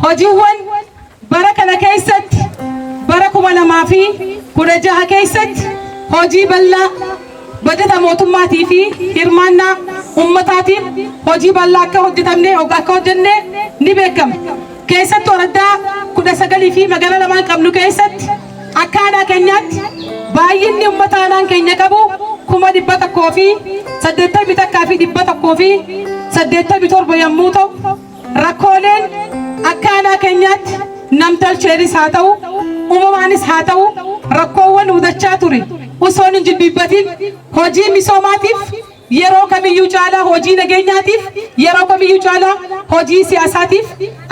Hojiiwwan bara kana keessatti, bara 2016 keessatti, hojii bal'aa bajata mootummaatii fi hirmaannaa ummataatiin hojii bal'aa akka hojjetamne, akka hojjenne ni beekama. Keessattuu araddaa 19 fi magaalaa lamaan qabnu keessatti, akka aanaa keenyaatti baay'inni uummata aanaan keenya qabu 181,187 yommuu ta'u, rakkooleen akka aanaa keenyaatti namtolcheenis haa ta'u, uumamaanis haa ta'u, rakkoowwan mudachaa ture osoo hin jilbiibbatin, hojii misoomaatiif yeroo kamiyyuu caalaa, hojii nageenyaatiif yeroo kamiyyuu caalaa, hojii siyaasaatiif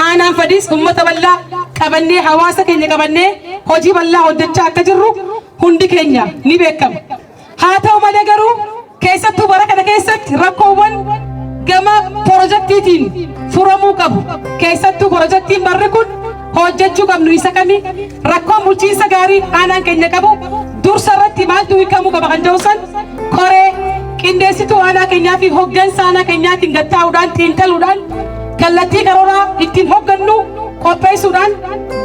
aanaan Fadis uummata bal'aa qabannee, hawaasa keenya qabannee hojii bal'aa hojjechaa akka jirru hundi keenya ni beekama. Haa ta'u malee garuu, keessattuu bara kana keessatti rakkoowwan gama pirojektiitiin furamuu qabu. Keessattuu pirojektiin barri kun hojjechuu qabnu isa kami? Rakkoon bulchiinsa gaarii aanaan keenya qabu dursa irratti maaltu hiikamuu qaba kan jedhu san koree qindeessituu aanaa keenyaa fi hoggansa aanaa keenyaatiin gattaa'uudhaan, xiinxaluudhaan, kallattii karooraa ittiin hoggannu qopheessuudhaan,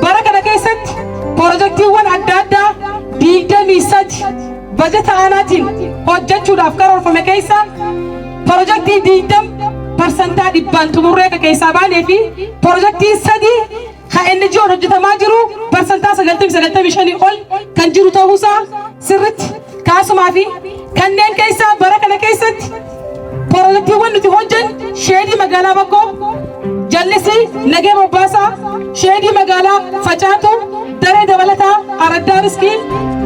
bara kana keessatti pirojektiiwwan adda addaa 23 bajata aanaatiin hojjechuudhaaf karoorfame keessa pirojektii 20 100% xumurree akka keessaa baanee fi pirojektii 3 kan NGO'n hojjetamaa jiru 95% ol kan jiru ta'uusaa sirritti kaasumaa fi kanneen keessaa bara kana keessatti pirojektiiwwan nuti hojjennu sheedii magaalaa Bakkoo, jallisii Nagee Bobbaasaa, sheedii magaalaa Facaatu, daree dabalataa araddaa Riskii,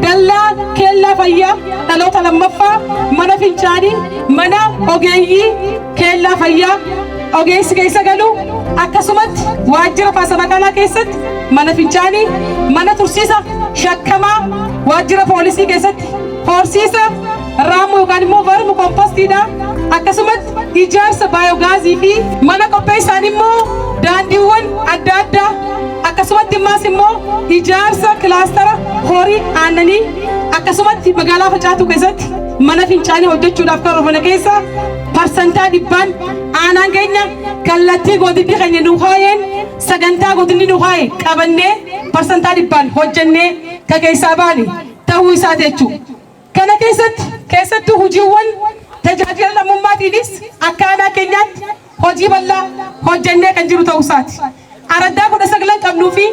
dallaa keellaa fayyaa dhaloota lammaffaa, mana fincaanii, mana ogeeyyii keellaa fayyaa ogeessi keessa galu, akkasumatti waajjira faasa magaalaa keessatti mana fincaanii, mana tursiisa shakkamaa, waajjira poolisii keessatti horsiisa raamuu yookaan immoo vermicompostiidha, akkasumatti ijaarsa baayogaazii fi mana qopheessaan immoo daandiiwwan adda addaa, akkasumatti immaas immoo ijaarsa kilaastara horii aannanii, akkasumatti magaalaa Facaatuu keessatti mana fincaanii hojjechuudhaaf karoorfame keessa 100% aanaan keenya kallattii godinni keenya nu kaayeen, sagantaa godinni nu kaaye qabannee 100% hojjennee ka keessaa baane ta'uu isaati jechuudha. Kana keessatti keessattuu hojiiwwan tajaajila lammummaatiinis akka aanaa keenyaatti hojii bal'aa hojjennee kan jiru ta'uu isaati. Araddaa 19 qabnuu fi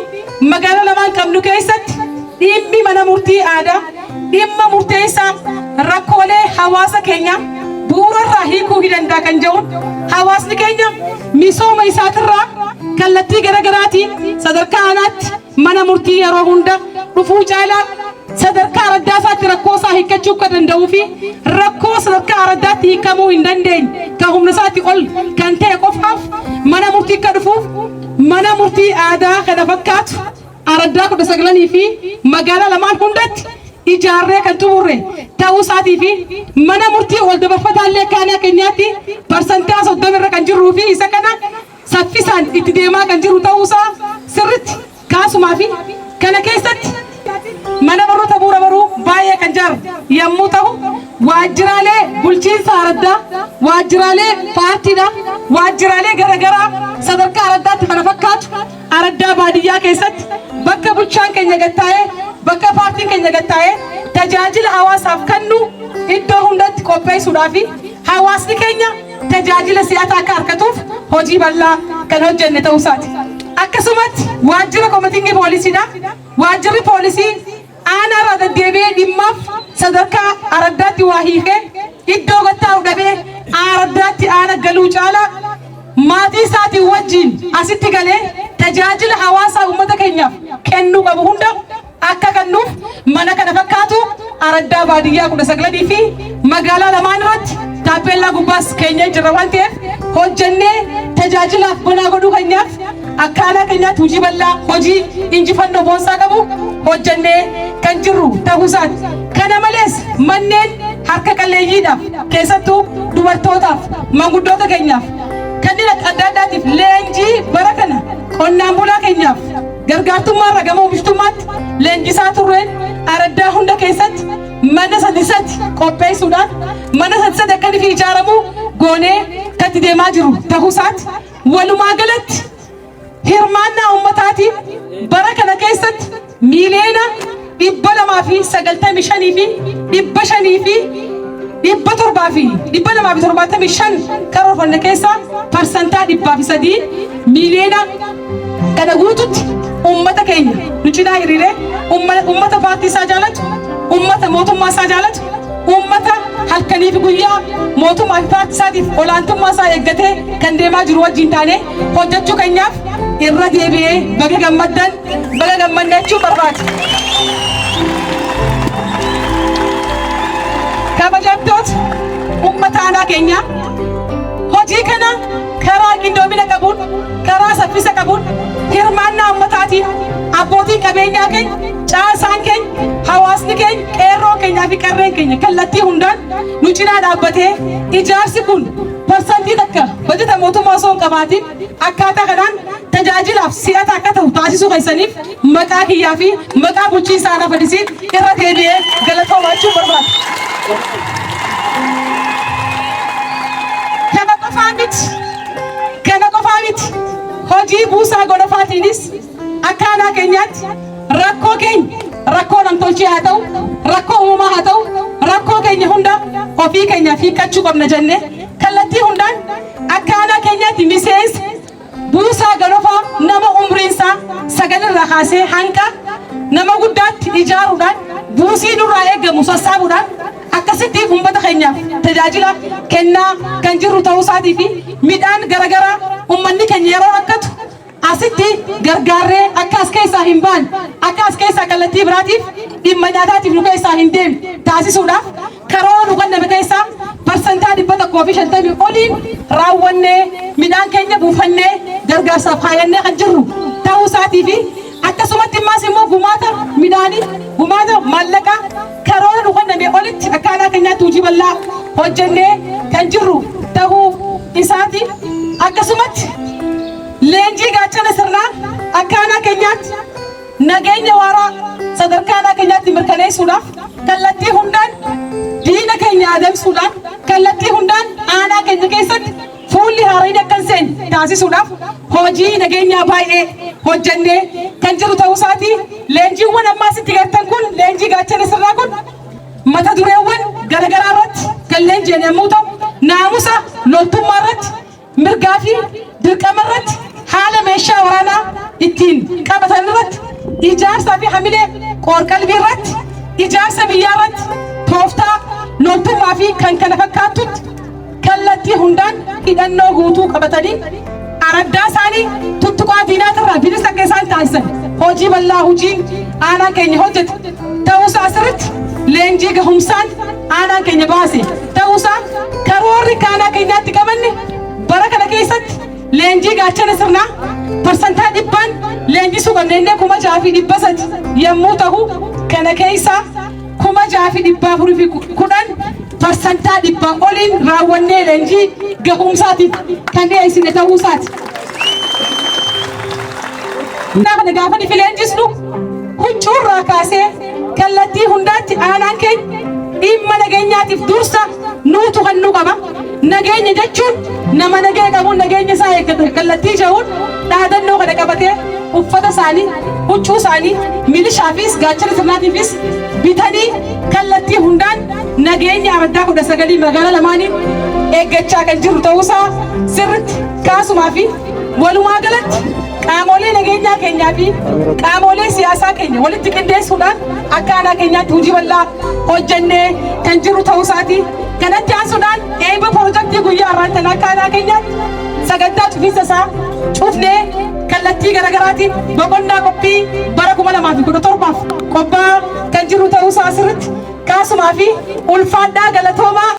magaalaa lamaan qabnu keessatti dhimmi mana murtii aadaa dhimma murteessaa rakkoolee hawaasa keenya bu'uurarraa hiikuu ni danda'a kan jedhuun, hawaasni keenya misooma isaatirraa kallattii garaagaraatiin sadarkaa aanaatti mana murtii yeroo hunda dhufuu caalaa sadarkaa araddaa isaatti rakkoo isaa hiikkachuu akka danda'uu fi rakkoo sadarkaa araddaatti hiikamuu hin dandeenye kan humna isaatti ol kan ta'e qofaaf mana murtii akka dhufuuf, mana murtii aadaa kana fakkaatu araddaa 19 fi magaalaa lamaan hundatti ijaarree kan xumurre ta'uu isaatii fi mana murtii ol dabarfataallee akka aanaa keenyaatti 30% irra kan jirruu fi isa kana saffisaan itti deemaa kan jiru ta'uusaa sirritti kaasumaa fi kana keessatti mana barnoota bu'uura baruu baay'ee kan jaaru yommuu ta'u, waajjiraalee bulchiinsa araddaa, waajjiraalee paartiidha, waajjiraalee garaagaraa sadarkaa araddaatti kana fakkaatu araddaa baadiyyaa keessatti bakka bulchaan keenya gattaa'ee, bakka paartiin keenya gattaa'ee tajaajila hawaasaaf kennu iddoo hundatti qopheessuudhaa fi hawaasni keenya tajaajila si'ataa akka argatuuf hojii bal'aa kan hojjenne ta'uu isaati. Akkasumatti waajjira koomitingii poolisiidha. Waajjirri poolisii aanaarraa deddeebi'ee dhimmaaf sadarkaa araddaatti waa hiikee iddoo gattaa'u dhabee araddaatti aana galuu caalaa maatii isaatiin wajjin asitti galee tajaajila hawaasaa uummata keenyaaf kennuu qabu hunda akka kennuuf, mana kana fakkaatu araddaa baadiyyaa 19 fi magaalaa lamaan irratti taappeellaa gubbaas keenyee jirra waan ta'eef, hojjennee tajaajilaaf banaa godhuu keenyaaf akka aanaa keenyaatti hojii bal'aa, hojii injifannoo boonsaa qabu hojjennee kan jirru ta'uu isaati. Kana malees manneen harka qalleeyyiidhaaf, keessattuu dubartootaaf, manguddoota keenyaaf, kanneen adda addaatiif leenjii bara kana qonnaan bulaa keenyaaf gargaartummaarra gama oomishtummaatti leenjisaa turreen araddaa hunda keessatti mana sadi sadi qopheessuudhaan mana sadi sadi akka inni ijaaramu goonee kan itti deemaa jiru ta'uu isaati. Walumaa galatti hirmaannaa uummata isaatiin bara kana keessatti miiliyoona 295 fi 500 fi 700 fi 275 karoorfanne keessaa parsantaa 103 miiliyoona kana guututti ummata keenya nu cinaa hiriiree, ummata paartii isaa jaalatu, ummata mootummaa isaa jaalatu, ummata halkanii fi guyyaa mootummaa fi paartii isaatiif olaantummaa isaa eeggatee kan deemaa jiru wajjin taanee hojjechuu keenyaaf irra deebi'ee baga gammaddan, baga gammanne jechuun barbaada. Kabajamtoota ummata aanaa keenyaa, hojii kana karaa qindoomina qabuun, karaa saffisa qabuun, hirmaannaa ummataatiin abbootiin qabeenyaa keenya, caasaan keenya, hawaasni keenya, qeerroon keenyaa fi qarreen keenya kallattii hundaan nu cinaa dhaabbatee ijaarsi kun parsantii takka bajata mootummaa osoo hin qabaatin akkaataa kanaan tajaajilaaf si'ata akka ta'u taasisuu keessaniif maqaa kiyyaa fi maqaa bulchiinsa aanaa Fadisiin irra deebi'ee galatoomaa jechuun barbaada. Kana qofaa miti. Kana qofaa miti. Hojii buusaa gonofaatiinis akka aanaa keenyaatti rakkoo keenya, rakkoo namtolchee haa ta'u, rakkoo uumamaa haa ta'u, rakkoo keenya hunda ofii keenyaaf hiikkachuu qabna jennee kallattii hundaan akka aanaa keenyaatti miseensa buusaa gonofaa nama umriinsaa 9 irraa kaasee hanga nama guddaatti ijaaruudhaan, buusii nurraa eegamu sassaabuudhaan akkasitti uummata keenyaaf tajaajila kennaa kan jirru ta'uu isaatii fi midhaan garaagaraa uummanni keenya yeroo rakkatu asitti gargaarree akka as keessaa hin baane, akka as keessaa kallattii biraatiif dhimma nyaataatiif nu keessaa hin deemne taasisuudhaaf karoora nu kenname keessaa parsantaa 150 oliin raawwannee, midhaan keenya buufannee gargaarsaaf kaayannee kan jirru ta'uu isaatii fi akkasumatti immaas immoo gumaata midhaanii, gumaata maallaqaa karoora nu kenname olitti akka aanaa keenyaatti hojii bal'aa hojjennee kan jirru ta'uu isaati. Akkasumatti leenjii gaachana sirnaa akka aanaa keenyaatti nageenya waaraa sadarkaa aanaa keenyaatti mirkaneessuudhaaf, kallattii hundaan diina keenya adamsuudhaan, kallattii hundaan aanaa keenya keessatti fuulli haaraan akka hin seenne taasisuudhaaf hojii nageenyaa baay'ee hojjennee kan jiru ta'uu isaati. Leenjiiwwan ammaa asitti gartan kun, leenjii gaachana sirnaa kun, mata dureewwan garaagaraa irratti kan leenji'an yommuu ta'u, naamusa loltummaa irratti, mirgaa fi dirqama irratti, haala meeshaa waraanaa ittiin qabatan irratti, ijaarsaa fi hamilee qoorqalbii irratti, ijaarsa biyyaa irratti, tooftaa loltummaa fi kan kana fakkaattutti kallattii hundaan hidhannoo guutuu qabatanii araddaa isaanii tuttuqaa diinaatirraa bilisa akka isaan taasisan hojii bal'aa hojiin aanaan keenya hojjete ta'uusaa asirratti leenjii gahumsaan aanaan keenya baase ta'uusaa, karoorri aanaa keenyaatti qabanne bara kana keessatti leenjii gaachana sirnaa parsantaa 100n leenjisuu qabnee 6,300 yommuu ta'u, kana keessaa 6,410 parsantaa 100 oliin raawwannee leenjii gahumsaatiif kan dhiyeessine ta'uusaati. Kana gaafa nuti leenjisnu huccuurraa kaasee kallattii hundaatti aanaan keenya dhimma nageenyaatiif dursa nuutu kennuu qaba. Nageenya jechuun nama nageenya qabuun nageenya isaa eeggatu kallattii jedhuun dhaadannoo kana qabatee uffata isaanii, huccuu isaanii milishaafis gaachana sirnaatiifis bitanii kallattii hundaan nageenya araddaa 19 magaalaa lamaanii eeggachaa kan jiru ta'uusaa sirritti kaasumaa fi walumaa galatti qaamolee nageenyaa keenyaa fi qaamolee siyaasaa keenya walitti qindeessuudhaan akka aanaa keenyaatti hojii bal'aa hojjennee kan jiru ta'uusaati. Kanatti aansuudhaan eebba piroojaktii guyyaa har'aan tan akka aanaa keenyaatti sagantaa cufiinsa isaa cufnee kallattii garaagaraatiin boqonnaa qophii bara 2017f qophaa'aa kan jiru ta'uusaa asirratti kaasumaa fi ulfaadhaa, galatoomaa.